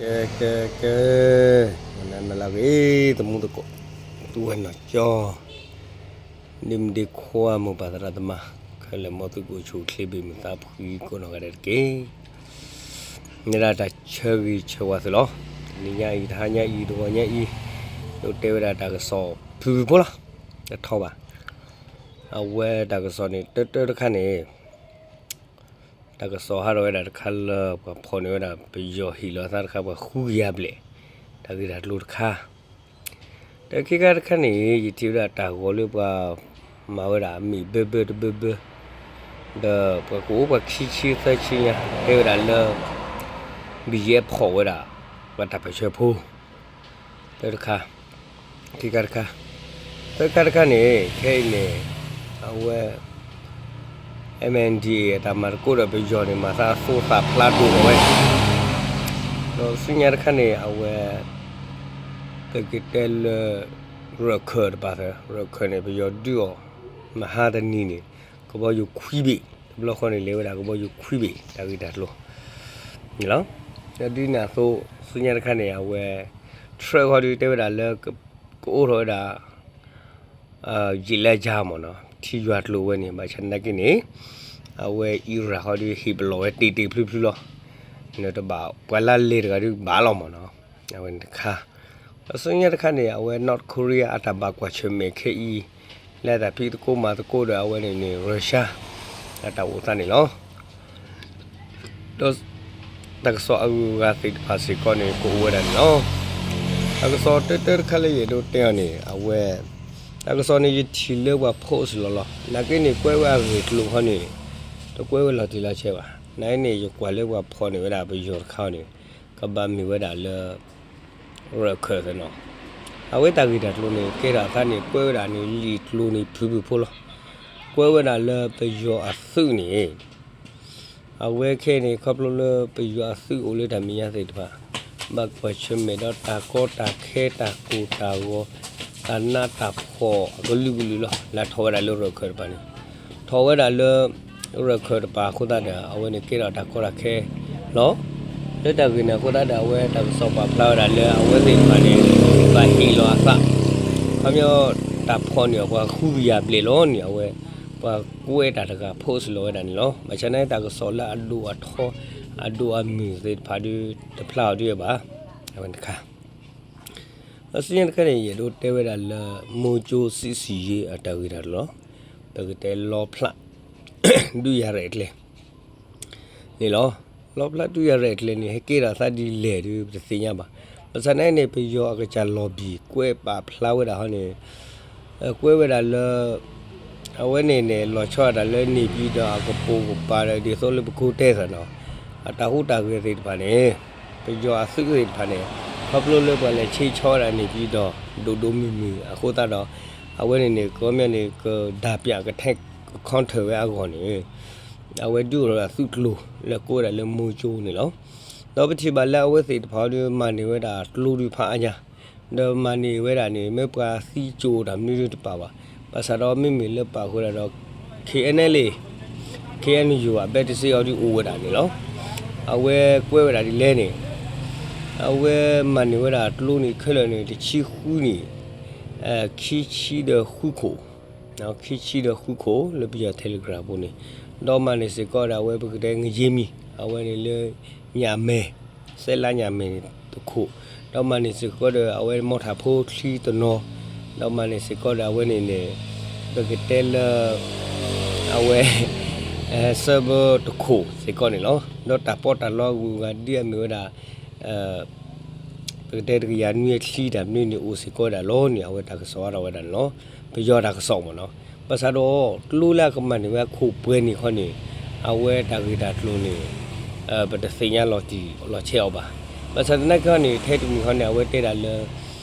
ကဲ ကဲ ကဲ, မနၤမလၢဂ့ၤ သမူသကိး သူဝဲနီၢ်ကၠီ ဒ့မုၣ်ဒ့ခွါ မိၢ်ပၢ်သရၣ်သမါ ခဲလၢာ် မ်သုကအိၣ်ဆူၣ်အိၣ်ချ့ ဘၣ်မုာ်သးဖှံကိးနီၢ်ဂၤဒဲးတက့ၢ်. မ့ၢ်ဒၣ်တၢ်ဆၢဂ့ၤဆၢဝါသုလီၤ. တနံၤညါအံၤ တဟါညါအံၤ တဂီၤညါအံၤ ဒိးတဲဝဲဒၣ်တၢ်ကစီၣ် ဖုၣ်ဖုၣ်ဖိလီၤ. တထီဘၣ်. အဝဲတၢ်ကစီၣ်န့ၣ် တၢတၢတခါန့ၣ် တၢ်ကစီၣ်ဟးထီၣ်ဝဲဒၣ်တခါလၢ ပှၤဖီၣ်န့ၢ်ဝဲဒၣ် ပယီၤဟ့ၣ်လီၤအသးတခါ ပှၤဃုကယၤဘျဲၣ် တၢ်ဂ့ၢ်တၢ်ကျိၤတခါ, ဒီးခံခါတခါန့ၣ် ယထံၣ်ဝဲဒၣ်တၢ်ဂီၤလၢပှၤမၤဝဲဒၣ်အမ့ၢ်ဘၢဘၢတဘၢဘၢ, ဒီးပှၤကအိၣ်ပှၤခံဆံသၢဆံညါ တဲဝဲဒၣ်လၢ ဘံယဲၢ်ဖီၣ်ဝဲဒၣ် ပှၤတၢ်ပၢၢ်ဆၢဖိ တၢတခါ, ခံခါတခါ, သၢခါတခါန့ၣ် ခဲအံၤန့ၣ် အဝဲ MNDAA အတၢ်မၤသကိးဒီးပယီၤန့ၣ် မၤသးအသိသးဖျါဒိၣ်ထီၣ်ဝဲ, ဒီးဆူညါတခါန့ၣ် အဝဲ ပကတဲလၢ ရၢၢ်ခၢၣ်တပၤသၢ, ရၢၢ်ခၢၣ်န့ၣ် ပယီၤဒုးအီၤ မဟါတနံၤန့ၣ် ကဘီယူၤခွံဘ့ၣ်, တဘျီဃီန့ၣ် လဲၤဝဲဒၣ်ကဘီယူၤခွံဘ့ၣ် တၢ်ဂ့ၢ်တၢ်ကျိၤန့ၣ်လီၤ. ဒီးဒ်န့ၣ်အသိး ဆူညါတခါန့ၣ် အဝဲ ထြၢၣ်ဃီဒုးတဲဝဲဒၣ်လၢ ကအိးထီၣ်ဝဲဒၣ် ယံာ်လၢယၤမ့ၢ်နီၤ ထံယွၤကျိၤဝဲန့ၣ် ဘၣ်ဆၣ်သနာ်က့န့ၣ် အဝဲအံရၣ်ဃီဒုးဟ့ၣ်ပလီၢ်ဝဲတ့ၢ်တ့ၢ်ဖျုဖျုလီၤ. နတဘၣ် ပှၤလၢလဲၤတဂၤဒုးဘၣ်လီၤမ့ၢ်နီၤ, အဝဲန့ၣ်တခါ, ဒီးဆူညါတခါန့ၣ် အဝဲ North Korea အတၢ်ဘၣ်ကွၢ်ဆၢၣ်မဲာ်ခဲအံၤ လၢတၢ်ဖံးသကိးမၤသကိးဒီးအဝဲန့ၣ်န့ၣ် Russia အတၢ်အိၣ်သးန့ၣ်လီၤ. ဒီး တၢ်ကစီၣ်အဂုၤအဂၤသ့ၣ်တဖၣ်စ့ၢ်ကီးန့ၣ် ကအိၣ်ဝဲဒၣ်န့ၣ်လီၤ. တၢ်ကစီၣ်တၢတၢတခါလၢယအဲၣ်ဒိးတဲအီၤန့ၣ် အဝဲ တၢ်ကစီၣ်န့ၣ် ယထံၣ်လၢပှၤ post လီၤလီၤ. နာ်က့န့ၣ် ကွဲးဝဲအဂ့ၢ်ကျိၤခီန့ၣ် တကွဲးဝဲလီၤတံၢ်လီၤဆဲးဘၣ်. နာ်က့န့ၣ် ယကွၢ်လၢပှၤဖီၣ်န့ၢ်ဝဲဒၣ်ပယီၤတခါအီၤန့ၣ် ကဘၣ်မ့ၢ်ဝဲဒၣ်လၢ ရၢၢ်ခၢၣ်သနီၤ. အဝဲတၢ်ဂ့ၢ်တၢ်ကျိၤန့ၣ် ကဲထီၣ်အသးန့ၣ် ကွဲးဝဲဒၣ်န့ၣ် လံာ်ကျိၤန့ၣ်ဖုၣ်ဖုၣ်ဖိလီၤ. ကွဲးဝဲဒၣ်လၢပယီၤအသုးန့ၣ် အဝဲခဲအံၤန့ၣ် ခီဖျိလၢပယီၤအသုးအိၣ်လၢတၢ်မဲာ်ညါသ့ၣ်တဖၣ် ဘၣ်ကွၢ်ဆၢၣ်မဲာ်ဒီးတၢ်ကီတၢ်ခဲ တၢ်ကိၢ်တၢ်ဂီၤ တၢ်နးတၢ်ဖှီၣ်အကလုာ်ကလုာ်လီၤ. လၢထီၣ်ဝဲဒၣ်လၢရၢၢ်ခၢၣ်တပၤန့ၣ် ထီၣ်ဝဲဒၣ်လၢ ရၢၢ်ခၢၣ်တပၤအဃိသတးဒီး အဝဲန့ၣ်ကဲထီၣ်တၢ်ကီတၢ်ခဲလီၤ. လၢတၢ်ဂ့ၢ်န့ၣ်အဃိသတးဒီး အဝဲတၢ်ကစီၣ်ပာ်ဖျါဝဲဒၣ်လၢအဝဲသ့ၣ်တဖၣ်န့ၣ် ဘၣ်ဟ့ၣ်လီၤအသး ခီပညီ တၢ်ဖီၣ်န့ၢ်အီၤပှၤဃုကယၤဘျဲၣ်လီၤန့ၣ် အဝဲ ပှၤကွဲးတၢ်တဂၤ post လီၤဝဲဒၣ်န့ၣ်လီၤ. ဘၣ်ဆၣ်နာ်က့တၢ်ကစီၣ်လၢအဒိၣ်အထီ အဒိၣ်အမုၢ်သ့ၣ်တဖၣ်ဒုး တဖျါအီၤဒ်အံၤဘၣ်. အဝဲန့ၣ်တခါ ဒီးဆူညါတခါန့ၣ် ယအဲၣ်ဒိးတဲဝဲဒၣ်လၢ မိကၠိစံးစံးယ့အတၢ်ဂ့ၢ်တၢ်ကျိၤလီၤ. ပကတဲလီဖျး ဒုးယၤရဲၣ်ကျဲၤ န့ၣ်လီၤ. လီဖျးဒုးယၤရဲၣ်ကျဲၤန့ၣ် ဟဲကဲထီၣ်အသးဒ်လဲၣ်ဒုး ပတသ့ၣ်ညါဘၣ်. ဘၣ်ဆၣ်နာ်က့န့ၣ် ပယီၤအကစၢ်လီၤဘံၣ်ကွဲးပာ်ဖျါဝဲဒၣ်ဟီန့ၣ် ကွဲးဝဲဒၣ်လၢ အဝဲန့ၣ်န့ၣ် လီၤဆီဒၣ်တၢ်လၢန့ၣ်ပၠံၤဒီးအကပိာ်ကပၤဒီး ဒ်သိးလၢပကိးတဲသးနီၤ အတၢ်ဟူးတၢ်ဂဲၤသ့ၣ်တဖၣ်န့ၣ် ပယီၤအသုးသ့ၣ်တဖၣ်န့ၣ် ခီဖျိလၢပှၤလဲၤဆ့ဆီဝဲဒၣ်န့ၣ်ပၠံၤဒီး ဒိၣ်ဒိၣ်မုၢ်မုၢ်အဃိသတးဒီး အဝဲန့ၣ်န့ၣ် ကီမ့ၢ်န့ၣ် ကဒၣ်ပၠးကထဲ က counter ဝဲအဂီၢ်န့ၣ် အဝဲဒုးအိၣ်ဒီးအသုးကျိၤလၢကိးဝဲဒၣ်လၢမိကၠိန့ၣ်လီၤ. ဒီးပထံၣ်ဘၣ်လၢအဝဲသ့ၣ်တဖၣ်ဒုးမၤန့ၢ်ဝဲဒၣ်ကျိဒုးဖးအါညါ ဒီးမၤန့ၢ်ဝဲဒၣ်န့ၣ် မ့ၢ်ပှၤသံကၠိတၢ်မနုၤဒုးတပာ်ဘၣ်. ဘၣ်ဆၣ်ဒီးမ့မ့ၢ်လၢပာ်ဃုာ်ဒၣ်ဒီး KNLA KNU အဘဲတစ့အီၤဒုးအိၣ်ဝဲဒၣ်န့ၣ်လီၤ. အဝဲကွဲးဝဲဒၣ်ဒ်လဲၣ်န့ၣ် အဝဲမၤန့ၢ်ဝဲဒၣ်ကျိန့ၣ်ခဲလၢာ်န့ၣ် တဆံဃုန့ၣ် ခံဆံဒီးဃုခိၣ် ခံဆံဒီးဃုခိၣ်လၢပယီၤ Telegram ပူၤန့ၣ် ဒီးမၤန့ၢ်စ့ၢ်ကီးဒၣ်အဝဲပကတဲ ငယ့မံၤ အဝဲန့ၣ်လၢ ညၣ်မဲာ် စဲးလါညၣ်မဲာ်တခိၣ် ဒီးမၤန့ၢ်စ့ၢ်ကီးဒီးအဝဲမီထးဖိချံတနီၤ ဒီးမၤန့ၢ်စ့ၢ်ကီးဒီးအဝဲန့ၣ်န့ၣ် ပကတဲလၢ အဝဲ server တခိၣ်စ့ၢ်ကီးန့ၣ်လီၤ. ဒီးတၢ်ပီးတၢ်လီအဂုၤအဂၤဒ်အမ့ၢ်ဝဲဒၣ် ပကတဲတကယၤနွံအချံတၢ်မနုၤန့ၣ်အိၣ်စ့ၢ်ကီးဝဲဒၣ်လီၤန့ၣ် အဝဲတၢ်ကစီၣ်အါထီၣ်ဝဲဒၣ်န့ၣ်လီၤ. ပယီၤတၢ်ကစီၣ်မ့ၢ်နီၤ. ဘၣ်ဆၣ်ဒီး ကျိလၢအကမၤန့ၢ်ဝဲအခိၣ်ပှဲၤန့ၣ်ခီန့ၣ် အဝဲတၢ်ဂ့ၢ်တၢ်ကျိၤန့ၣ် ပတသ့ၣ်ညါလီၤတံၢ်လီၤဆဲးအီၤဘၣ်. ဘၣ်ဆၣ်သနာ်က့န့ၣ် ထဲတမံၤဃီန့ၣ် အဝဲတဲဒၣ်လၢ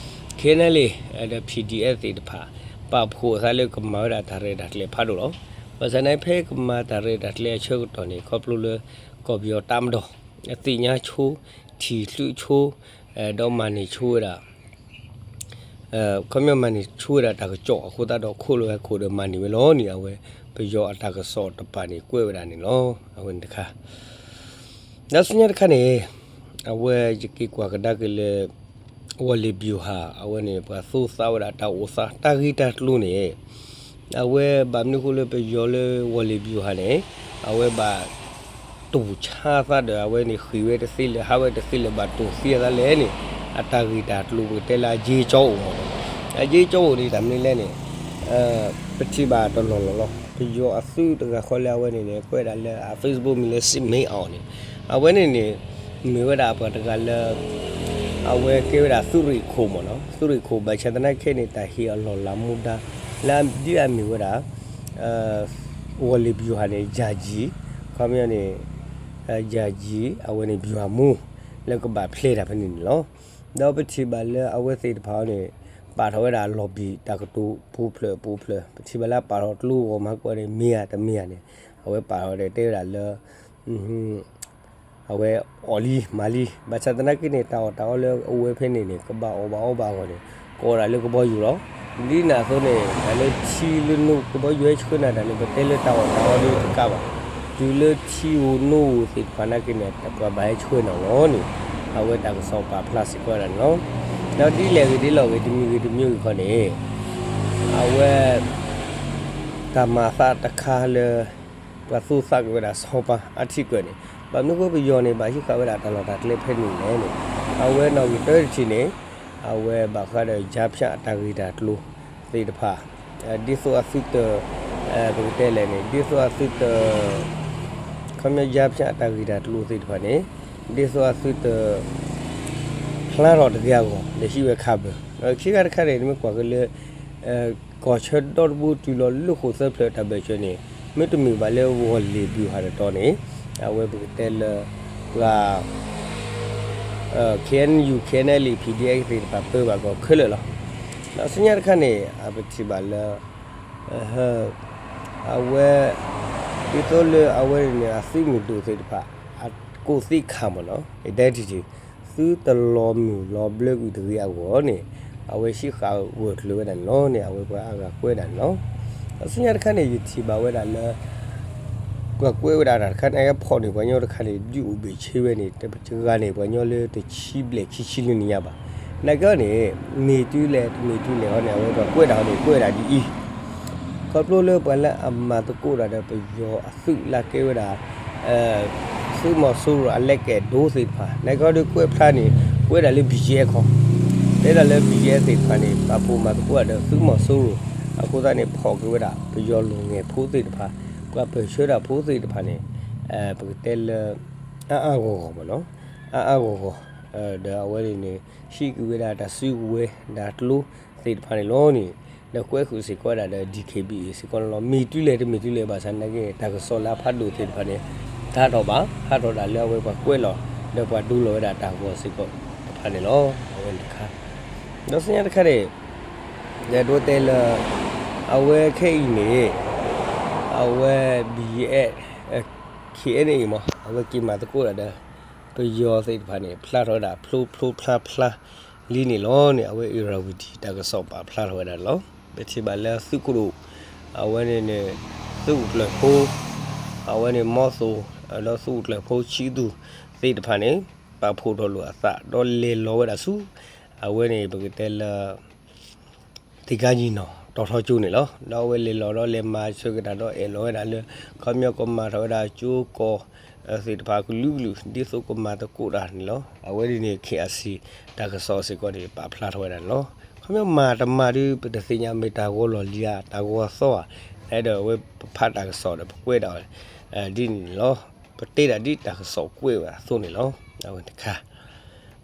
KNLA ဒီး PDF သ့ၣ်တဖၣ် ပာ်ဖှိၣ်အသးလၢကမၤဝဲဒၣ်တၢ်ရဲၣ်တၢ်ကျဲၤဖးဒိၣ်လီၤ. ဘၣ်ဆၣ်သနာ်က့ဖဲကမၤတၢ်ရဲၣ်တၢ်ကျဲၤအဆၢကတီၢ်န့ၣ် ခီဖျိလၢ ကီၢ်ပယီၤတၢ်မၤဒီး အသ့ၣ်ညါဆိ ထံၣ်ချုးဆိ ဒီးမၤန့ၢ်ဆိဝဲဒၣ် ခီပညီမၤန့ၢ်ဆိဝဲဒၣ်တၢ်ကစီၣ်အဃိသတးဒီး ခိၣ်လၢဟဲခိၣ်ဒီးမၤန့ၢ်ဝဲလီၤန့ၣ် အဝဲ ပယီၤအတၢ်ကစီၣ်တပၤန့ၣ်ကွဲးဝဲဒၣ်န့ၣ်လီၤ. အဝဲန့ၣ်တခါ ဒီးဆူညါတခါန့ၣ် အဝဲယက့ၤကွၢ်ကဒါက့ၤလၢ ဝီၢ်လ့ၤဘျူၤဟၣ် အဝဲန့ၣ် ပှၤသူသးဝဲဒၣ်တၢ်အိၣ်သး တၢ်ဂ့ၢ်တၢ်ကျိၤန့ၣ် အဝဲဘၣ်မနုၤဃိလၢပယီၤလၢဝီၢ်လ့ၤဘျူၤဟၣ်န့ၣ် အဝဲဘၣ် တူၢ်ဆါသးဒီး အဝဲန့ၣ်ဃ့ၢ်ဝဲတသ့လၢၤ ဟးဝဲတသ့လၢၤ ဘၣ်တူၢ်သံအသးလဲၣ်န့ၣ် အတၢ်ဂ့ၢ်တၢ်ကျိၤပကတဲလၢအကၠ့ကၠီအိၣ်မး. အကၠ့ကၠီအိၣ်န့ၣ် တၢ်မနုၤလဲၣ်န့ၣ် ပထံၣ်ဘၣ်တလီၢ်လီၢ်လီၤ. ပယီၤအသုးတဂၤဃီလၢအဝဲန့ၣ်န့ၣ် ကွဲးဒၣ်လၢအ Facebook မံၤလၢ စံးမ့ၢ်အီၤန့ၣ် အဝဲန့ၣ်န့ၣ် မ့ၢ်ဝဲဒၣ်ပှၤတဂၤလၢ အဝဲကဲဝဲဒၣ်သုးရ့ၣ်ခိၣ်မးနီၤ သုးရ့ၣ်ခိၣ် ဘၣ်ဆၣ်သနာ်က့န့ၣ် တၢ်ဟ့ၣ်အီၤလီၢ်လၤမူဒါ လၢဒ်အမ့ၢ်ဝဲဒၣ် ဝီၢ်လ့ၤဘျူၤဟၣ်န့ၣ် ယၤကၠံ ခီပညီန့ၣ် ယၤကၠံ အဝဲန့ၣ်ဘျူၤဟၣ်မူ လၢကဘၣ်ဖျဲးတၢ်ဖဲန့ၣ်န့ၣ်လီၤ. ဒီးပထံၣ်ဘၣ်လၢအဝဲသ့ၣ်တဖၣ်န့ၣ် ပာ်ထီၣ်ဝဲဒၣ်လီၢ်ဘံၣ်တၢ်ကတိၤပူၤဖျဲးပူၤဖျဲး ပထံၣ်ဘၣ်လၢအပာ်ထီၣ်ကျိဂီၤမၤကွၢ်န့ၣ် မ့ၢ်ဧါတမ့ၢ်ဧါန့ၣ် အဝဲပာ်ထီၣ်ဒီးတဲဝဲဒၣ်လၢ အဝဲအီၣ်လံမၤလံ ဘၣ်ဆၣ်သနာ်က့န့ၣ် တၢ်အီၣ်တၢ်အီလၢအဝဲဖဲန့ၣ်န့ၣ် ကဘၣ်အီၣ်ဘၣ်အီဘၣ်အဂီၢ်န့ၣ် ကအိၣ်ဒၣ်လၢကဘီယူၤလီၤ. ဒ်န့ၣ်အသိးန့ၣ် တၢ်လၢထံလၢနိကဘီယူၤဟဲဆှၢနၤတၢ်န့ၣ် ပတဲလၢတၢ်အီၣ်တၢ်အီဒ်တကးဘၣ် တုၤလၢထံဧိၤနိဧိၤသ့ၣ်တဖၣ်နာ်က့န့ၣ် ပှၤဘၣ်ဟဲဆှၢနၤလီၤန့ၣ် အဝဲတၢ်ကစီၣ်ပာ်ဖျါစ့ၢ်ကီးဝဲဒၣ်န့ၣ်လီၤ. ဒီးဒ်လဲၣ်ဂ့ၤဒ်လဲၣ်ဂ့ၤ တမံၤဂ့ၤတမံၤဂ့ၤခီန့ၣ် အဝဲ တၢ်မၤအသးတခါလၢ ပှၤသူသးက့ၤဝဲဒၣ်စီၤပၤအထံကၢၢ်န့ၣ် ဘၣ်မနုၤဃိပယီၤန့ၣ် ဘၣ်ဟံးဃာ်ဝဲဒၣ်တၢ်လီၢ်တၢ်ကျဲဖဲန့ၣ်လဲၣ်န့ၣ် အဝဲနီၣ်ဂံၢ်တၢတထံၣ်န့ၣ် အဝဲဘၣ်ဃးဒီး ကြားဖြတ် အတၢ်ဂ့ၢ်တၢ်ကျိၤသ့ၣ်တဖၣ် ဒ်သိးအသုတ ပကတဲလဲၣ်န့ၣ် ဒ်သိးအသုတ ခီပညီ ကြားဖြတ် အတၢ်ဂ့ၢ်တၢ်ကျိၤသ့ၣ်တဖၣ်န့ၣ် ဒ်သိးအသုတ ဖျါထီၣ်တဂ့ၤအဂီၢ် ဒီးဟံးဝဲခးဘၢၣ် ဒီးခံခါတခါန့ၣ် နမ့ၢ်ကွၢ်က့ၤလၢ ကီၢ်ဆၢဒီတဘိတုၤလီၤလၢဃိာ်သၢဖျၢၣ်တၢ်ဘၢၣ်စၢၤန့ၣ် မ့တမ့ၢ်ဘၣ်လၢဝီၢ်လ့ၤဘျူၤဟၣ်တတီၤန့ၣ် အဝဲပကတဲလၢ ပှၤ KNU KNLA PDF သ့ၣ်တဖၣ်ပၢဘၣ်ကီးခဲလၢာ်လီၤ. ဒီးဆူညါတခါန့ၣ် အပထံၣ်ဘၣ်လၢ အဝဲ ဒ်သိးလၢအဝဲန့ၣ် အသုးမုၢ်ဒိၣ်သ့ၣ်တဖၣ် အကိးသ့ၣ်ခါမ့ၢ်နီၤ identity သုတလီၤမုၢ်လီၤဘျၢကွံာ်တဂ့ၤအဂီၢ်န့ၣ် အဝဲဟံးဃာ်ဂၢၢ်ကျၢၤဝဲဒၣ်န့ၣ်လီၤန့ၣ် အဝဲပှၤအါဂၤကွဲးဒၣ်န့ၣ်လီၤ. ဒီးဆူညါတခါန့ၣ် ယထံၣ်ဘၣ်ဝဲဒၣ်လၢ ပှၤကွဲးဝဲဒၣ်တၢ်တခါန့ၣ် အဖီၣ်န့ၢ်ပှၤကညီတခါန့ၣ် ဒုးအိၣ်ဘ့ၣ်ဆ့ဝဲန့ၣ် တဂၤန့ၣ် ပှၤကညီလၢတဆံဘျဲၣ်ခံဆံလၢနံၣ်ညါဘၣ်. နာ်က့အီၤန့ၣ် မ့ၢ်တုၤလဲၣ်တမ့ၢ်တုၤလဲၣ်အီၤန့ၣ် အဝဲပှၤကွဲးတၢ်အီၤန့ၣ် ကွဲးဒၣ်ဒ်အံၤ ခီဖျိလၢပှၤလၢအမၤသကိးတၢ်ဒီးပယီၤအသုးလၢကဲဝဲဒၣ် သုးမီၤစိရိၤအလဲကဲဒိသ့ၣ်တဖၣ် နာ်က့အီၤဒီးကွဲးဖျါန့ၣ် ကွဲးဒၣ်လၢ ဘီၣ်ကၠ့အဲၣ်ခီ တဲဒၣ်လၢ ဘီၣ်ကၠ့အဲၣ်သ့ၣ်တဖၣ်န့ၣ် ပာ်ဖှိၣ်မၤသကိးဒီးသုးမီၤစိရိၤ အဃိသတးန့ၣ် ဖီၣ်က့ၤဝဲဒၣ် ပယီၤလူၤငဲၢ်ဖိသ့ၣ်တဖၣ် ပှၤပၢၢ်ဆၢတၢ်ဖိသ့ၣ်တဖၣ်န့ၣ် ပကတဲလၢ အါအါဂီၢ်ဂီၢ်မ့ၢ်နီၤ အါအါဂီၢ်ဂီၢ် ဒီးအဝဲန့ၣ်န့ၣ် ဟံးက့ၤဝဲဒၣ်တၢ်စုကဝဲၤ တၢ်ကျိသ့ၣ်တဖၣ်န့ၣ်လီၤန့ၣ် ဒီးကွဲးဃုာ်စ့ၢ်ကီးဝဲဒၣ်ဒီး DKBA စ့ၢ်ကီးန့ၣ်လီၤ. မ့ၢ်တုၤလဲၣ်တမ့ၢ်တုၤလဲၣ် ဘၣ်ဆၣ်နာ်က့ တၢ်ကစီၣ်လၢအဖးဒိၣ်သ့ၣ်တဖၣ်န့ၣ် တဟးထီၣ်ဘၣ် ဟးထီၣ်ဒၣ်လၢအဝဲပှၤကွဲးလီၤ ဒီးပှၤဒိလီၤဝဲဒၣ်တၢ်ဂီၤစ့ၢ်ကီးတဖၣ်န့ၣ်လီၤ. အဝဲန့ၣ်တခါ ဒီးဆူညါတခါန့ၣ် ယအဲၣ်ဒိးတဲလၢ အဝဲခဲအံၤန့ၣ် အဝဲ ဘီၣ်ကၠ့အဲၣ် ခဲအံၤန့ၣ်မ့ၢ် အဝဲက့ၤမၤသကိးတၢ်ဒီး ပယီၤသ့ၣ်တဖၣ်န့ၣ် ဖျါထီၣ်ဝဲဒၣ်ဖျိဖျိဖျါဖျါလံန့ၣ်လီၤန့ၣ် အဝဲ Irrawaddy တၢ်ကစီၣ်ပာ်ဖျါထီၣ်ဝဲဒၣ်န့ၣ်လီၤ. ပထံၣ်ဘၣ်လၢသုးခိၣ်ဒိၣ် အဝဲန့ၣ်န့ၣ် သုးခိၣ်ကျၢၢ်ဖိ အဝဲန့ၣ် မီသိၣ် ဒီးသုးခိၣ်ကျၢၢ်ဖိဆံးသူၣ်သ့ၣ်တဖၣ်န့ၣ် ပာ်ဖှိၣ်ထီၣ်လိာ်အသး ဒီးလဲၤလီၤဝဲဒၣ်ဆူ အဝဲန့ၣ် ပကတဲလၢ သ့ၣ်ကါယံၤနီၤ တီၤထီကၠိန့ၣ်လီၤ. ဒီးအဝဲလဲၤလီၤဒီးလဲၤမၤဆၢက့ၤတၢ်ဒီးအဲၣ်လီၤဝဲဒၣ်လၢ ခီပညီကမၤထီၣ်ဝဲဒၣ်ကၠိကီၢ်သ့ၣ်တဖၣ်ကလုာ်ကလုာ် ဒ်သိးကမၤသကိးတၢ်န့ၣ်လီၤ. အဝဲဒ်န့ၣ် KIC တၢ်ကစီၣ်စ့ၢ်ကီးန့ၣ် ပာ်ဖျါထီၣ်ဝဲဒၣ်န့ၣ်လီၤ. ခီပညီမၤတမၤဒီး ပတသ့ၣ်ညါမ့ၢ်တၢ်ဂီၤလီၢ်လံဧါ တၢ်ဂီၤသီဧါ နဒီးအဝဲပဖးတၢ်ကစီၣ်ဒီးပကွဲးဒၣ် ဒ်န့ၣ်န့ၣ်လီၤ. ပတဲဒၣ်ဒ်တၢ်ကစီၣ်ကွဲးဝဲအသိးန့ၣ်လီၤ. အဝဲတခါ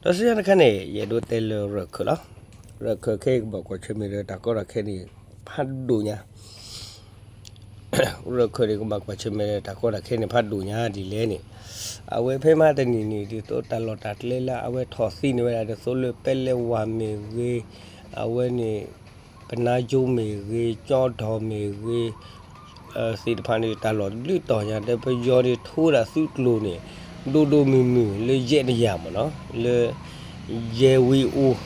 ဒီးဆူညါတခါန့ၣ် ယအဲၣ်ဒိးတဲလၢရၢၢ်ခၢၣ်လီၤ. ရၢၢ်ခၢၣ်ခဲအံၤကဘၣ်ကွၢ်ဆၢၣ်မဲာ်ဒီးတၢ်ကီတၢ်ခဲန့ၣ် ဖးဒိၣ်ညါ ရၢၢ်ခၢၣ်န့ၣ် ကဘၣ်ကွၢ်ဆၢၣ်မဲာ်ဒီးတၢ်ကီတၢ်ခဲန့ၣ် ဖးဒိၣ်ညါဒ်လဲၣ်န့ၣ် အဝဲဖဲမဟါတနံၤန့ၣ် ဒ်သိးတၢ်လီၢ်တၢ်ကျဲလၢအဝဲထီၣ်သံန့ၢ်ဝဲဒၣ် ဒ်သိးလၢပဲလဲဝါမ့ၢ်ဂ့ၤ အဝဲန့ၣ် ပနါကၠိမ့ၢ်ဂ့ၤ ကၠီဒီၣ်မ့ၢ်ဂ့ၤ သ့ၣ်တဖၣ်န့ၣ် တၢ်လီၢ်တဘျုးတီၤညါ ဒီးပယီၤန့ၣ် ထိဝဲဒၣ်သုးကျိၤန့ၣ် ဒိၣ်ဒိၣ်မုၢ်မုၢ်လၢယဲၢ်တကယၤမ့ၢ်နီၤ လၢ ယဲၢ်ဝံၤအိၣ်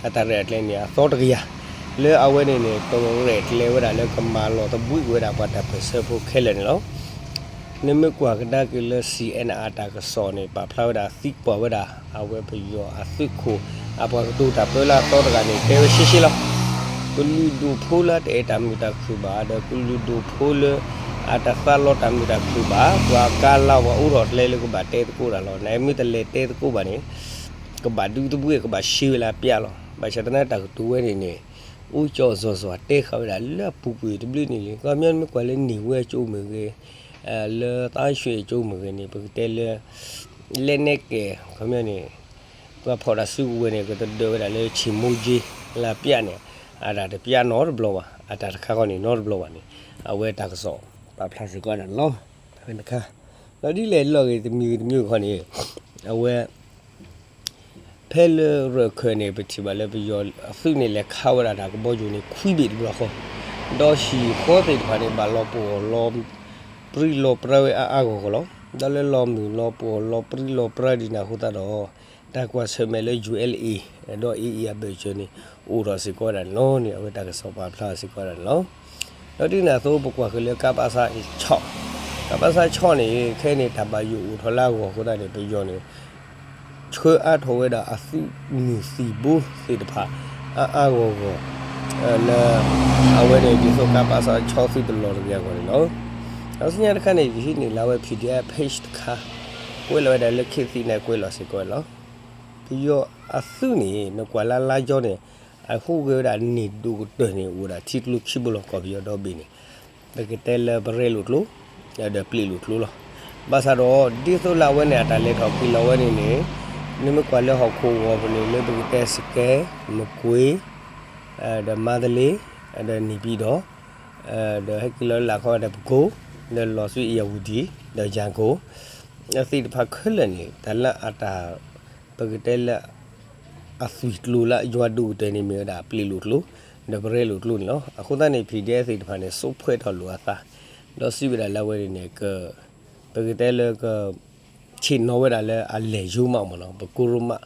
အတၢ်ရဲၣ်တၢ်ကျဲၤန့ၣ် အသီတကယၤ လၢအဝဲန့ၣ်န့ၣ် ကရဲၣ်ကျဲၤဝဲဒၣ်လၢကမၤလီၤသဘှံးက့ၤဝဲဒၣ်ပှၤတၢ်ပၢၢ်ဆၢဖိခဲလၢာ်န့ၣ်လီၤ. နမ့ၢ်ကွၢ်ကဒါက့ၤလၢ C N R တၢ်ကစီၣ်န့ၣ် ပာ်ဖျါဝဲဒၣ်သံကွၢ်ဝဲဒၣ် အဝဲပယီၤအသုးခိၣ် အပှၤကတိၤတၢ်ပၢလၢအသီတဂၤန့ၣ် တဲဝဲရှဲရှဲလီၤ. ကလုာ်ဒူၣ်ဖိလၢအတအဲၣ်တၢ်မုာ်တၢ်ခုၣ်ဘၣ် ဒီးကလုာ်ဒူၣ်ဖိလၢ အတသးလီတၢ်မုာ်တၢ်ခုၣ်ဘၣ် ပှၤကါလါပှၤအိးထီၣ်ကျဲလၢကဘၣ်တဲသကိးတၢ်လီၤ. နမ့ၢ်တလဲၤတဲသကိးဘၣ်န့ၣ် ကဘၣ်ဒူသဘှ့ၣ် ကဘၣ်ရှဲဝဲလၢအပျၢ်လီၤ. ဘၣ်ဆၣ်သနာ်က့တၢ်ကတိၤဝဲန့ၣ်န့ၣ် အိၣ်ကၠီၣ်စီၤစီၤတဲဃာ်ဝဲဒၣ်လၢအပူၤကွံာ်တဘျုးနံၣ်လံ. ခီပညီနမ့ၢ်ကွၢ်လၢန့ၢ်ဝဲကၠိမ့ၢ်ဂ့ၤ, လၢသးရွှ့ၣ်ကၠိမ့ၢ်ဂ့ၤန့ၣ် ပကတဲလၢ လဲနဲၣ်ကဲၣ် ခီပညီန့ၣ် ပှၤဖီၣ်တၢ်စုကဝဲၤန့ၣ် ကတဒၢးဝဲဒၣ်လၢဆံးမိကၠ့လၢအပျၢ်န့ၣ် အတၢ်တပျၢ်နီတဘျီဘၣ်, အတၢ်တခါဃီန့ၣ်နီတဘျီဘၣ်န့ၣ် အဝဲတၢ်ကစီၣ်ပာ်ဖျါစ့ၢ်ကီးဒၣ်န့ၣ်လီၤ. အဝဲတခါ ဒီးဒ်လဲၣ်လီၤဂ့ၤတမံၤဂ့ၤတမံၤဂ့ၤခီန့ၣ် အဝဲ ဖဲလၢရၢၢ်ခၢၣ်န့ၣ် ပထံၣ်ဘၣ်လၢပယီၤအသုးန့ၣ် လဲၤခးဝဲဒၣ်တၢ်ကဘီယူၤန့ၣ် ခွံဘ့ၣ်တဘျီဃီ, ဒီးဟံၣ်ဃီသ့ၣ်တဖၣ်န့ၣ် ဘၣ်လီၤပှီၢ်လီၤ ပြံလီၤပြါဝဲအါအါဂီၢ်ဂီၢ်လီၤ. ဒီးလၢလီၤမုၢ်လီၤပှီၢ်လီၤပြံလီၤပြါဒ်န့ၣ်အဃိသတးဒီး တၢ်ကွၢ်ဆၢၣ်မဲာ်လၢ U L A ဒီး A E အဘၢၣ်စၢၤန့ၣ် အိၣ်ထီၣ်စ့ၢ်ကီးဝဲဒၣ်န့ၣ်လီၤန့ၣ် အဝဲတၢ်ကစီၣ်ပာ်ဖျါစ့ၢ်ကီးဝဲဒၣ်န့ၣ်လီၤ. ဒီးဒ်န့ၣ်အသိး ပကွၢ်ဃုာ်လၢ ကပစ ဆီၣ်, ကပစ ဆီၣ်န့ၣ် ခဲအံၤန့ၣ် တၢ်ဘၣ်ယိၣ်အိၣ်ထီၣ်လၢအဂီၢ်အဃိသတးန့ၣ် ပယီၤန့ၣ် ဆှၢအါထီၣ်ဝဲဒၣ်အသုးမုၢ်သံၣ်ဘိသ့ၣ်တဖၣ် အါအါဂီၢ်ဂီၢ် လၢ အဝဲန့ၣ်ဒ်သိး ကပစ ဆီၣ်သုတလီၤတဂ့ၤအဂီၢ်န့ၣ်လီၤ. ဒီးဆူညါတခါန့ၣ် ယဟံးန့ၢ်လၢအဝဲ P D F page တခါ ကွဲးလီၤဝဲဒၣ်လၢ ခေတ်သစ် န့ၣ် ကွဲးလီၤစ့ၢ်ကီးလီၤ. ပယီၤအသုးန့ၣ် နကွၢ်လၢလါကၠီန့ၣ် အဟူးဂဲၤဝဲဒၣ်န့ၢ်ဒိၣ်ကတၢၢ်န့ၣ် အိၣ်ဝဲဒၣ်ထံကျိခံဘိလီၤ. ကီၢ်ပယီၤဒီဘ့ၣ်န့ၣ် ပကတဲလၢပရဲလိာ်ကျိ ဒီးပျ့ၤလိာ်ကျိလီၤ. ဘၣ်ဆၣ်ဒီး ဒ်သိးလၢအဝဲန့ၣ် အတၢ်လဲၤထီၣ်က့ၤလီၤဝဲန့ၣ်န့ၣ် နမ့ၢ်ကွၢ်လၢဟီၣ်ခိၣ်ဂီၤပူၤန့ၣ် လၢပကတဲစကဲ မကွ့ ဒီးမါတလ့ ဒီးနံၣ်ပံၤဒီး ဒီးဟဲက့ၤလီၤလၢလာ်ခီဒီးပကိ ဒီးလီၤဆူ အ့ၣ်ယၣ်ဝူၤဒံၣ် ဒီးယၣ်ကိၣ် သ့ၣ်တဖၣ်ခဲလၢာ်န့ၣ် တၢ်လၢအတၢ် ပကတဲလၢ အသွံၣ်ကျိၤလၢအယွၤဒိၣ်ကတၢၢ်န့ၣ် မ့ၢ်ဝဲဒၣ်ပျ့ၤလိာ်ကျိ ဒီးပရဲလိာ်ကျိန့ၣ်လီၤ. အဃိသတးန့ၣ် P D F သ့ၣ်တဖၣ်န့ၣ် စိာ်ဖှဲးထီၣ်လိာ်အသး ဒီးစံးဝဲဒၣ်လၢအဝဲန့ၣ်န့ၣ် က ပကတဲလၢက ဆ့ၣ်နီၤဝဲဒၣ်လၢအလဲၤယိမးမ့ၢ်နီၤ ပကိရိမး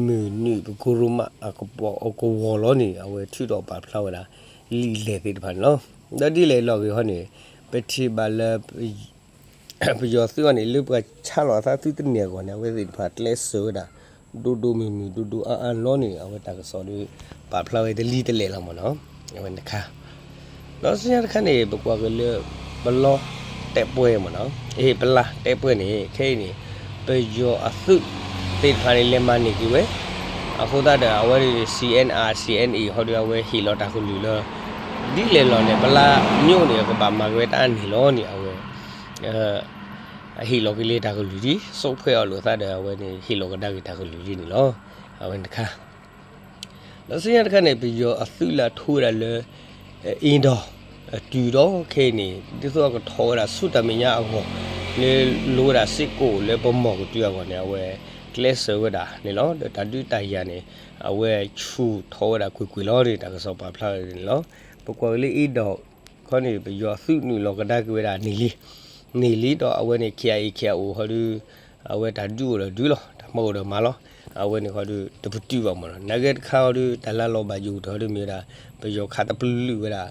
မုၢ်နုာ်ပကိရိမး အကဝီၤလီၤန့ၣ် အဝဲထုးထီၣ်ပာ်ဖျါဝဲဒၣ် လံာ်လဲၢ်သ့ၣ်တဖၣ်န့ၣ်လီၤ. ဒီးဒ်လဲၣ်လီၤဂ့ၤဟီန့ၣ် ပထံၣ်ဘၣ်လၢ ပယီၤသုးအံၤန့ၣ် လၢပှၤဆါလီၤအသးသုတန့ၢ်အဂီၢ်န့ၣ် အဝဲသ့ၣ်တဖၣ်ကျဲးစၢးဝဲဒၣ် ဒိၣ်ဒိၣ်မုၢ်မုၢ် ဒိၣ်ဒိၣ်အါအါလီၤန့ၣ် အဝဲတၢ်ကစီၣ်ဒီး ပာ်ဖျါဝဲတလံၤတလဲၢ်လီၤမ့ၢ်နီၤ အဝဲတခါ ဒီးဆူညါတခါန့ၣ် ပကွၢ်က့ၤလၢ ပလီတဲးပွဲမ့ၢ်နီၤ အ့ ပလါတဲးပွဲန့ၣ် ခဲအံၤန့ၣ် ပယီၤအသုး သ့ၣ်တဖၣ်န့ၣ် လဲၤမၤန့ၢ်က့ၤဝဲ အဃိသတးဒီး အဝဲ C N R C N A ဟီဒီး အဝဲဟ့ၣ်လီၤတၢ်ကလုၢ်လၢ ဒ်လဲၣ်လီၤန့ၣ် ပလါမျိန့ၣ် ကဘၣ်မၤက့ၤဝဲတၢ်အါန့ၢ်လီၤန့ၣ် အဝဲ အဟ့ၣ်လီၤက့ၤလၢတၢ်ကလုၢ်လံ စိာ်ဖှဲးအီၤလိာ်သးဒီး အဝဲန့ၣ် ဟ့ၣ်လီၤကဒါက့ၤတၢ်ကလုၢ်လံန့ၣ်လီၤ. အဝဲတခါ ဒီးဆူညါတခါန့ၣ် ပယီၤအသုးလၢအထိဝဲဒၣ်လၢ အ့ဒီး တုၤဒီးခဲအံၤန့ၣ် ဒ်သိးအကထီၣ်ဝဲဒၣ်ဆူတၢ်မဲာ်ညါအဂီၢ် လၢလိၤဝဲဒၣ်စ့ၢ်ကီးလၢပမီၢ်ကတုၤအဂီၢ်န့ၣ် အဝဲ ကျဲးစၢးဝဲဒၣ်န့ၣ်လီၤ. ဒီးတၢ်ဒုးတၢ်ယၤန့ၣ် အဝဲဆူၣ်ထီၣ်ဝဲဒၣ်ကွ့ၢ်ကွ့ၢ်လီၤန့ၣ် တၢ်ကစီၣ်ပာ်ဖျါဝဲန့ၣ်လီၤ. ပကွၢ်က့ၤလၢအ့ဒီး ခီန့ၣ် ပယီၤအသုးနုာ်လီၤကဒါက့ၤဝဲဒၣ်န့ၢ်လံ န့ၢ်လံဒီးအဝဲန့ၣ် K I A K I O ဟီဒီး အဝဲတၢ်ဒုးအိၣ်ဒီးဒုးလီၤ တၢ်မၤအိၣ်ဒီးမၤလီၤ အဝဲန့ၣ်ဃီဒီး တပတုာ်ဘၣ်မ့ၢ်နီၤ နာ်က့တခါဟီဒီး တၢ်လၢလီၤဘၣ်ယိၣ်ကတၢၢ်ဟီဒီးမ့ၢ်ဝဲဒၣ် ပယီၤခးတပလုာ်ဝဲဒၣ်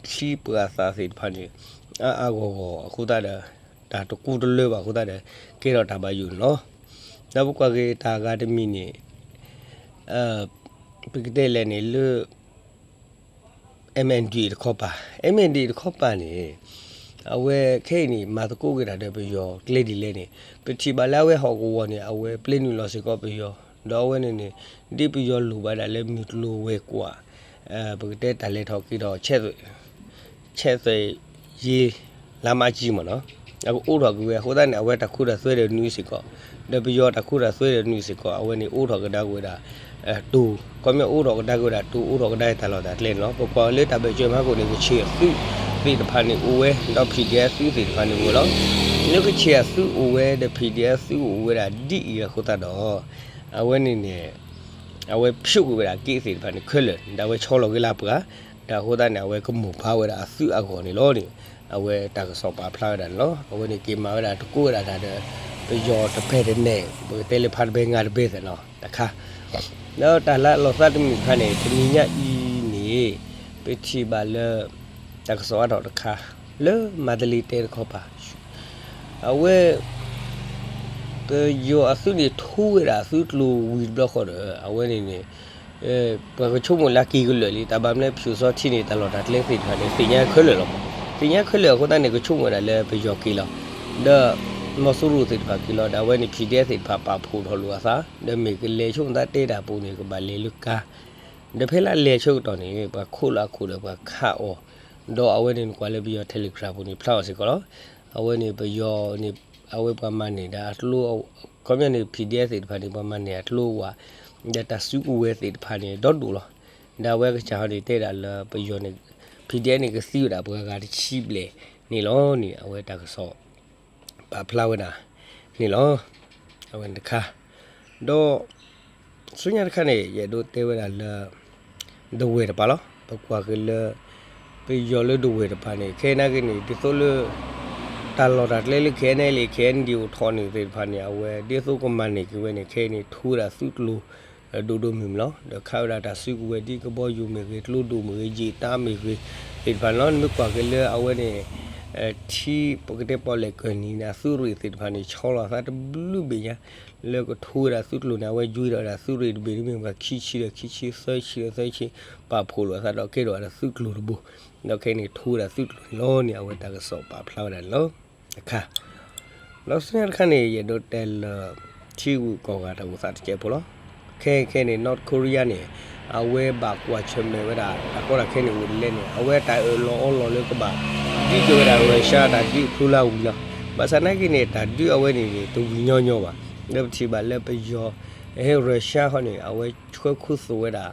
ကျိချံပှာ်သၣ်သ့ၣ်တဖၣ်န့ၣ် အါအါဂီၢ်ဂီၢ်အဃိသတးဒီး တၢ်တကူတလၢဘၣ်အဃိသတးဒီး ကဲထီၣ်တၢ်ဘၣ်ယိၣ်န့ၣ်လီၤ. ဒီးပကွၢ်က့ၤတၢ်ဂၤတမံၤန့ၣ် ပကတဲလဲၣ်န့ၣ်လၢ MNDAA တခီပၤ MNDAA တခီပၤန့ၣ် အဝဲခဲအံၤန့ၣ် မၤသကိးက့ၤတၢ်ဒီးပယီၤကျဲဒ်လဲၣ်န့ၣ် ပထံၣ်ဘၣ်လၢအဝဲဟီၣ်ကဝီၤန့ၣ် အဝဲပျဲနုာ်လီၤစ့ၢ်ကီးပယီၤ ဒီးအဝဲန့ၣ်န့ၣ် ဒ်ပယီၤလိၣ်ဘၣ်ဒၣ်လၢမုၢ်ကျိၤဝဲၤကွာ် ပကတဲတၢ်လဲၤထီၣ်က့ၤဒီး ဆဲးသွဲၣ်ယ့ လါမးကၠံမ့ၢ်နီၤ အကအိးထီၣ်က့ၤဝဲအဃိသတးန့ၣ် အဝဲတၢ်ခိတၢ်သွဲဒီးနုာ်စ့ၢ်ကီး ဒီးပယီၤတၢ်ခိတၢ်သွဲဒီးနုာ်စ့ၢ်ကီး အဝဲန့ၣ်အိးထီၣ်ကဒါက့ၤဝဲဒၣ် တိၤ ခီပညီအိးထီၣ်ကဒါက့ၤဝဲဒၣ်တိၤ အိးထီၣ်ကဒါက့ၤတၢ်လီၢ်တၢ်ကျဲန့ၣ်လီၤ. ပကွၢ်လၢတၢ်ဘၢၣ်စၢၤမဟါခိၣ်န့ၣ် ကချ့ၣ်အသုးသ့ၣ်တဖၣ်န့ၣ်အိၣ်ဝဲ ဒီး P D F သုးသ့ၣ်တဖၣ်န့ၣ်အိၣ်ဝဲလီၤ. လၢကချ့ၣ်အသုးအိၣ်ဝဲဒီး P D F သုးအိၣ်ဝဲဒၣ်ဒ်အံၤအဃိသတးဒီး အဝဲန့ၣ်န့ၣ် အဝဲဖျိးကွံာ်ဝဲဒၣ်က့သ့ၣ်တဖၣ်န့ၣ်ခဲလၢာ် ဒီးအဝဲဆီလီၤက့ၤလၢပှၤ ဒီးအဃိသတးန့ၣ် အဝဲကမိၢ်ပာ်ဝဲဒၣ်အသုးအဂီၢ်န့ၣ်လီၤန့ၣ် အဝဲတၢ်ကစီၣ်ပာ်ဖျါဝဲဒၣ်န့ၣ်လီၤ. အဝဲန့ၣ်က့ၤမၤဝဲဒၣ်တကိးဝဲဒၣ်တၢ်ဒီး ပယီၤတပဲၢ်တနဲၣ် ပကတဲလၢဖါတဘဲငါတဘဲသ့ၣ်နီၤ တခါ ဒီးတၢ်လၢအလီၤသးတမံၤတခါန့ၣ် တနံၤညါအံၤန့ၣ် ပထံၣ်ဘၣ်လၢ တၢ်ကစီၣ်အါထီၣ်တခါ လၢမၤတလ့ၤတဲတခီပၤ, အဝဲ ပယီၤအသုးန့ၣ် ထိဝဲဒၣ်အသုးကျိၤဝံၤတဘျီဃီဒီး အဝဲန့ၣ်န့ၣ် ပှၤကဆိကမိၣ်လၢက့ၤကလၢာ်လံ, တၢ်ဘၣ်မနုၤဖၠိစီထံန့ၣ် တၢ်လီၢ်တၢ်ကျဲသ့ၣ်တဖၣ်န့ၣ် သ့ၣ်ညါခဲလၢာ်လီၤ. သ့ၣ်ညါခဲလၢာ်အဃိသတးန့ၣ် ကဆိကမိၣ်ဝဲဒၣ်လၢပယီၤက့ၤလီၤ, ဒီး မီၤစိရိၤသ့ၣ်တဖၣ်က့ၤလီၤ, ဒီးအဝဲန့ၣ် PDF သ့ၣ်တဖၣ်ပာ်ဖှိၣ်ထီၣ်လိာ်အသး, ဒီးမ့ၢ်ကလဲၤဆိကမိၣ်သးတဲတၢ်ပူၤန့ၣ် ကဘၣ်လဲၤလၢကါ ဒီးဖဲလၢလဲၤဆၢကတီၢ်န့ၣ် ပှၤခိးလၢအခိၣ်ဒီးပှၤခးအီၤ, ဒီးအဝဲန့ၣ်နကွၢ်လၢပယီၤ Telegram ပူၤန့ၣ် ဖျါအီၤစ့ၢ်ကီးလီၤ. အဝဲန့ၣ်ပယီၤန့ၣ် အဝဲပှၤမၤန့ၢ်ဒၣ်အကျိ ခီပညီန့ၣ် PDF သ့ၣ်တဖၣ်န့ၣ် ပှၤမၤန့ၢ်အကျိဝဲ, ဒီးတၢ်စုကဝဲၤသ့ၣ်တဖၣ်န့ၣ် ဒီဒူၣ်လီၤ. ဒီးအဝဲကစၢ်ဟီန့ၣ် တဲဒၣ်လၢပယီၤန့ၣ် PDF န့ၣ် ကသံဝဲဒၣ်ပှၤဂၤတဆံဘျဲၣ်န့ၣ်လီၤန့ၣ် အဝဲတၢ်ကစီၣ် ပာ်ဖျါဝဲဒၣ်န့ၣ်လီၤ. အဝဲန့ၣ်တခါ, ဒီး ဆူညါတခါန့ၣ် ယအဲၣ်ဒိးတဲဝဲဒၣ်လၢ ဒဝဲၢ်တပၤလီၤ. ပကွၢ်က့ၤလၢ ပယီၤလၢဒဝဲၢ်တပၤန့ၣ် ခဲနာ်က့န့ၣ် ဒ်သိးလၢ တၢ်လီၢ်တၢ်ကျဲလၢ KNLA KNDO အိၣ်ထီၣ်န့ၣ်သ့ၣ်တဖၣ်န့ၣ် အဝဲဒ်သိးကမၤန့ၢ်က့ၤဝဲန့ၣ် ခဲအံၤန့ၣ် ထိဝဲဒၣ်သုးကျိၤ ဒိၣ်ဒိၣ်မုၢ်မုၢ်လီၤ. ဒီးခးဝဲဒၣ်တၢ်စုကဝဲၤဒ်ကဘီယူၤမ့ၢ်ဂ့ၤ, ကျိဒိၣ်မ့ၢ်ဂ့ၤ, ယံာ်တၢ်မ့ၢ်ဂ့ၤ သ့ၣ်တဖၣ်န့ၣ်လီၤ. နမ့ၢ်ကွၢ်က့ၤလၢအဝဲန့ၣ် ထံပကတဲပီၣ်လဲၣ်ကၢၢ်နံၤန့ၣ် အသုးရ့ၣ်သ့ၣ်တဖၣ်န့ၣ် ဆီလီၤအသးတဘျုးဘ့ၣ်ညါ လၢကထိဝဲဒၣ်သုးကျိၤန့ၣ် အဝဲယွံဒီးဝဲဒၣ်သုးရ့ၣ်တဘ့ၣ် မ့ၢ်ဘၣ်ခံဆံဒီးခံဆံ သၢဆံဒီးသၢဆံ ပာ်ဖှိၣ်လိာ်အသးဒီးကဲထီၣ်ဝဲဒၣ်သုးကျိၤတဘိ, ဒီးခဲအံၤန့ၣ်ထိဝဲဒၣ်သုးကျိၤန့ၣ်လီၤန့ၣ် အဝဲတၢ်ကစီၣ်ပာ်ဖျါဝဲဒၣ်န့ၣ်လီၤ. တခါ ဒီးဆူညါတခါန့ၣ် ယအဲၣ်ဒိးတဲလၢ ထံဂုၤကီၢ်ဂၤတၢ်အိၣ်သးတစဲးဖိလီၤ. ခဲခဲန့ၣ် North Korea န့ၣ် အဝဲဘၣ်ကွၢ်ဆၢၣ်မဲာ်ဝဲဒၣ် တၢ်ကီတၢ်ခဲန့ၣ်အိၣ်ဒ်လဲၣ်န့ၣ် အဝဲတၢ်အၢၣ်လီၤအီလီၤလၢကဘၣ် ဒုးက့ၤဝဲဒၣ် Russia တၢ်ဒုးဖျိလၢအဝံၤလီၤ. ဘၣ်ဆၣ်သနာ်က့န့ၣ် တၢ်ဒုးအဝဲန့ၣ်န့ၣ် တဝံၤညီညီဘၣ်. လၢပထံၣ်ဘၣ်လၢပယီၤ ဟဲ Russia ဟီန့ၣ် အဝဲဆှၢခိၣ်သိးဝဲဒၣ်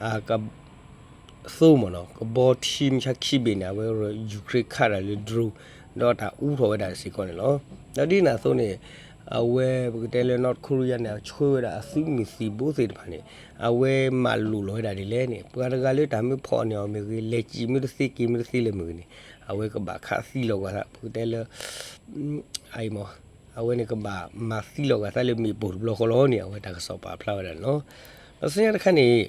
အသိမ့ၢ်နီၤ ကဘီထံမုၢ်ဆါခံဘ့ၣ်န့ၣ် အဝဲ Ukraine ခးဒၣ်လၢ drone ဒီးတၢ်အူထီၣ်ဝဲဒၣ်စ့ၢ်ကီးန့ၣ်လီၤ. ဒီးဒ်န့ၣ်အသိးန့ၣ် အဝဲပကတဲလၢ North Korea န့ၣ် အဆှၢဝဲဒၣ်အသုးမုၢ်သံၣ်ဘိသ့ၣ်တဖၣ်န့ၣ် အဝဲမၤလိာ်လီၤဝဲဒၣ်ဒ်လဲၣ်န့ၣ် ပှၤတဂၤလၢတၢ်မ့ၢ်ဖီၣ်န့ၢ်အီၤမ့ၢ်ဂ့ၤ လဲၤစံးမ့ၢ်တသ့က့ၤမ့ၢ်တသ့လၢမ့ၢ်ဂ့ၤန့ၣ် အဝဲကဘၣ်ခးသံလီၤဂာ်သး ပကတဲလၢ အအံၤမ့ၢ် အဝဲန့ၣ်ကဘၣ်မၤသံလီၤဂာ်သးလၢမ့ၣ်ပိၢ်တဘျီဃီလီၤန့ၣ် အဝဲတၢ်ကစီၣ်ပာ်ဖျါဝဲဒၣ်န့ၣ်လီၤ. ဒီးဆူညါတခါန့ၣ်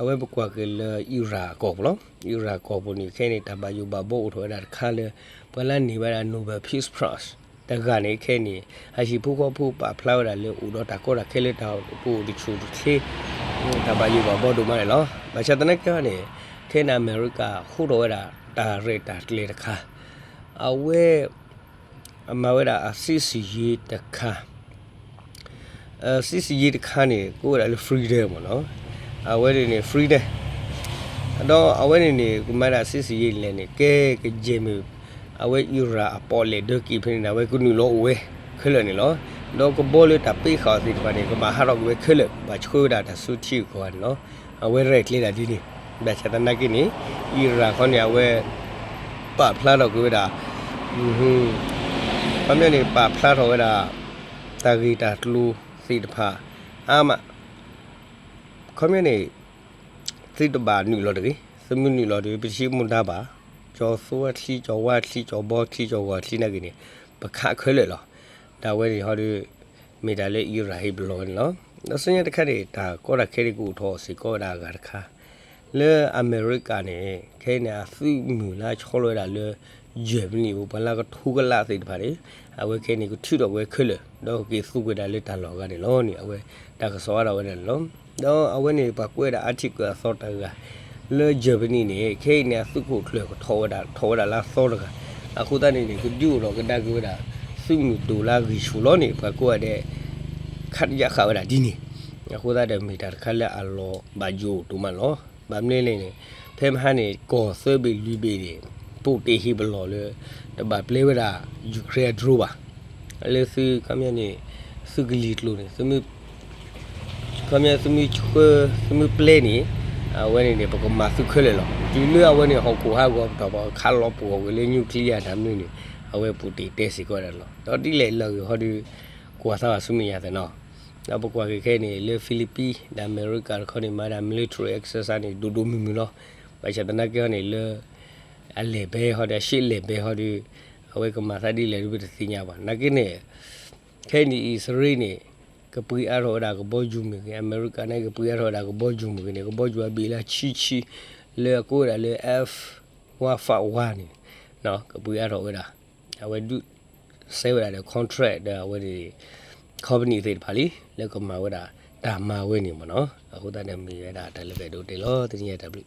အဝဲပကွၢ်က့ၤလၢ Iran ကီၢ်ပူၤလီၤ. Iran ကီၢ်ပူၤန့ၣ် ခဲအံၤန့ၣ် တၢ်ဘၣ်ယိၣ်ဘၣ်ဘီအိၣ်ထီၣ်ဝဲဒၣ်တခါလၢ ပှၤလၢန့ၢ်ဝဲဒၣ် Nobel Peace Prize တဂၤန့ၣ် ခဲအံၤန့ၣ် ဟံၣ်ဖိဃီဖိပာ်ဖျါဝဲဒၣ်လၢအိၣ်ဒီးတၢ်ကီတၢ်ခဲလၢတၢ်အိၣ်တဆူၣ်တချ့ တၢ်ဘၣ်ယိၣ်ဘၣ်ဘီဒိၣ်မးန့ၣ်လီၤ. ဘၣ်ဆၣ်သနာ်က့န့ၣ် ခဲအံၤန့ၣ် အမဲရကၤဟူးထီၣ်ဝဲဒၣ်တၢ်ရဲၣ်တၢ်ကျဲၤတခါ အဝဲ အမၤဝဲဒၣ်အစစ်ဆင်ရေးတခါ စစ်ဆင်ရေးတခါန့ၣ် ကိးဝဲဒၣ်လၢ freedom မ့ၢ်နီၤ, အဝဲန့ၣ်န့ၣ် freedom ဒီးအဝဲန့ၣ်န့ၣ် ကမၤဒၣ်စစ်ဆင်ရေးလဲၣ်န့ၣ် ကဲကယဲၢ်မ့ၢ် အဝဲ Iran အပီၣ်လဲၣ်ဒၢးက့ၤဖဲန့ၣ်န့ၣ် အဝဲကနုာ်လီၤအိၣ်ဝဲခဲလၢာ်န့ၣ်လီၤ. ဒီးကဘီလၢတၢ်ပ့းဃာ်အီၤသ့ၣ်တဖၣ်န့ၣ် ကဘၣ်ဟးထီၣ်ကွံာ်ဝဲခဲလၢာ် ဘၣ်ဆှၢဝဲဒၣ်တၢ်စုထံဂုၤကီၢ်ဂၤန့ၣ်လီၤ. အဝဲရဲၣ်ကျဲၤဒၣ်ဒ်န့ၣ် ဘၣ်ဆၣ်သနာ်က့န့ၣ် Iran ခီန့ၣ် အဝဲ ပာ်ဖျါထီၣ်ကွံာ်ဝဲဒၣ် ခီပညီန့ၣ် ပာ်ဖျါထီၣ်ဝဲဒၣ် တၢ်ဂ့ၢ်တၢ်ကျိၤသ့ၣ်တဖၣ် အါမး ခီပညီန့ၣ် သုတဘၣ်နုာ်လီၤတဂ့ၤ, သုမ့ၢ်နုာ်လီၤဒီး ပထံၣ်မူဒါဘၣ်, ကၠီၤသိအချံ ကၠီၤဝါအချံ ကၠီၤဘီအချံ ကၠီၤဂီၤအချံနာ်က့န့ၣ် ပခးခဲလၢာ်လီၤ. ဒီးအဝဲန့ၣ်ဟီဒီး မ့ၢ်တၢ်လၢ Iran ဟ့ၣ်ပလီၢ်ဝဲန့ၣ်လီၤ. ဒီးဆူညါတခါန့ၣ် တၢ်ကီတၢ်ခဲဒ်ကအိၣ်ထီၣ်စ့ၢ်ကီးဝဲဒၣ်အဂၤတခါ လၢအမဲရကၤန့ၣ် ခဲအံၤန့ၣ် အသုးမုၢ်လၢအဆီလီၤဝဲဒၣ်လၢ Germany ပူၤ ပှၤလၢကထိကလးသ့ၣ်တဖၣ်န့ၣ် အဝဲခဲအံၤန့ၣ် ကထုးထီၣ်ကွံာ်ဝဲခဲလၢာ် ဒီးက့ၤသူကွံာ်ဒၣ်လၢတၢ်လီၢ်အဂၤန့ၣ်လီၤန့ၣ် အဝဲတၢ်ကစီၣ်အါထီၣ်ဝဲဒၣ်န့ၣ်လီၤ. ဒီးအဝဲန့ၣ် ပှၤကွဲးဒၣ် article အသီတဂၤ လၢ Germany န့ၣ် ခဲအံၤန့ၣ် အသုးခိၣ်ကျၢၢ်ကထီၣ်ဝဲဒၣ် ထီၣ်ဝဲဒၣ်လၢအသီတဂၤ အဃိသတးန့ၣ်န့ၣ် ကဒုးအိၣ်ထီၣ်ကဒါက့ၤဝဲဒၣ် သုးမုၢ်ဒိၣ်လၢအဂံၢ်ဆူၣ်လီၤန့ၣ် ပှၤကိးဂၤဒဲး ခးတယာ်ဃာ်ဝဲဒၣ်ဒ်န့ၣ် အဃိသတးဒီးမ့ၢ်တၢ်တခါလၢအလီၤဘၣ်ယိၣ်ဒိၣ်မးလီၤ. ဘၣ်မနုၤလဲၣ်န့ၣ် ဖဲမဟါန့ၣ် ကီၢ်သၢဘ့ၣ်လွံၢ်ဘ့ၣ်န့ၣ် Putin ဟ့ၣ်ပလီၢ်လၢ တဘၣ်ပျဲဝဲဒၣ် Ukraine drone ဘၣ်. လၢသု ခီပညီန့ၣ် သုကလံၤကျိၤန့ၣ် ခီပညီသုမ့ၢ်ဆှၢ သုမ့ၢ်ပျဲန့ၣ် အဝဲန့ၣ်န့ၣ် ပကမၤသုခဲလၢာ်လီၤ. တုၤလၢအဝဲန့ၣ် ဟီၣ်ခိၣ်ဟးဂီၤပတီၢ် ပှၤခးလီၤပှီၢ်ဝဲလၢ nuclear တၢ်မနုၤန့ၣ် အဝဲ Putin တဲစ့ၢ်ကီးဝဲဒၣ်လီၤ. ဒီးဒ်လဲၣ်လၢအဂ့ၢ်ဟီဒီး ကွၢ်သးဘၣ်ဆူမဲာ်ညါသ့ၣ်နီၤ. ဒီးပကွၢ်က့ၤခဲအံၤန့ၣ် လၢ Philippines ဒီးအမဲရကၤတခီန့ၣ် မၤဒၣ် military exercise န့ၣ် ဒိၣ်ဒိၣ်မုၢ်မုၢ်လီၤ. ဘၣ်ဆၣ်သနာ်က့ဟီန့ၣ် လၢ အလဲၢ်ဘဲဟီဒီး အရှေ့အလဲၢ်ဘဲဟီဒီး အဝဲကမၤသးဒ်လဲၣ်ဒီးပတသ့ၣ်ညါဘၣ်. နာ်က့န့ၣ် ခဲအံၤန့ၣ် အံၣ်စရ့လးန့ၣ် ကပှ့ၤအါထီၣ်ဝဲဒၣ်ကဘီယူၤမ့ၢ်ဂ့ၤ, အမဲရကၤန့ၣ် ကပှ့ၤအါထီၣ်ဝဲဒၣ်ကဘီယူၤမ့ၢ်ဂ့ၤန့ၣ် ကဘီယူၤအဘ့ၣ်လၢဆံဆံ လၢအကိးဝဲဒၣ်လၢ F one five one န့ၣ် ကပှ့ၤအါထီၣ်ဝဲဒၣ်, အဝဲဒုးစဲဝဲဒၣ်ဒီး contract ဒီးအဝဲန့ၣ် company သ့ၣ်တဖၣ်လံ လၢကမၤဝဲဒၣ်တၢ်မၤဝဲန့ၣ်မ့ၢ်နီၤ. အဃိသတးန့ၣ်မ့ၢ်ဝဲဒၣ်တၢ်လၢပအဲၣ်ဒိးတဲလီၤ တနံၤအံၤတၢ်ဘျုး.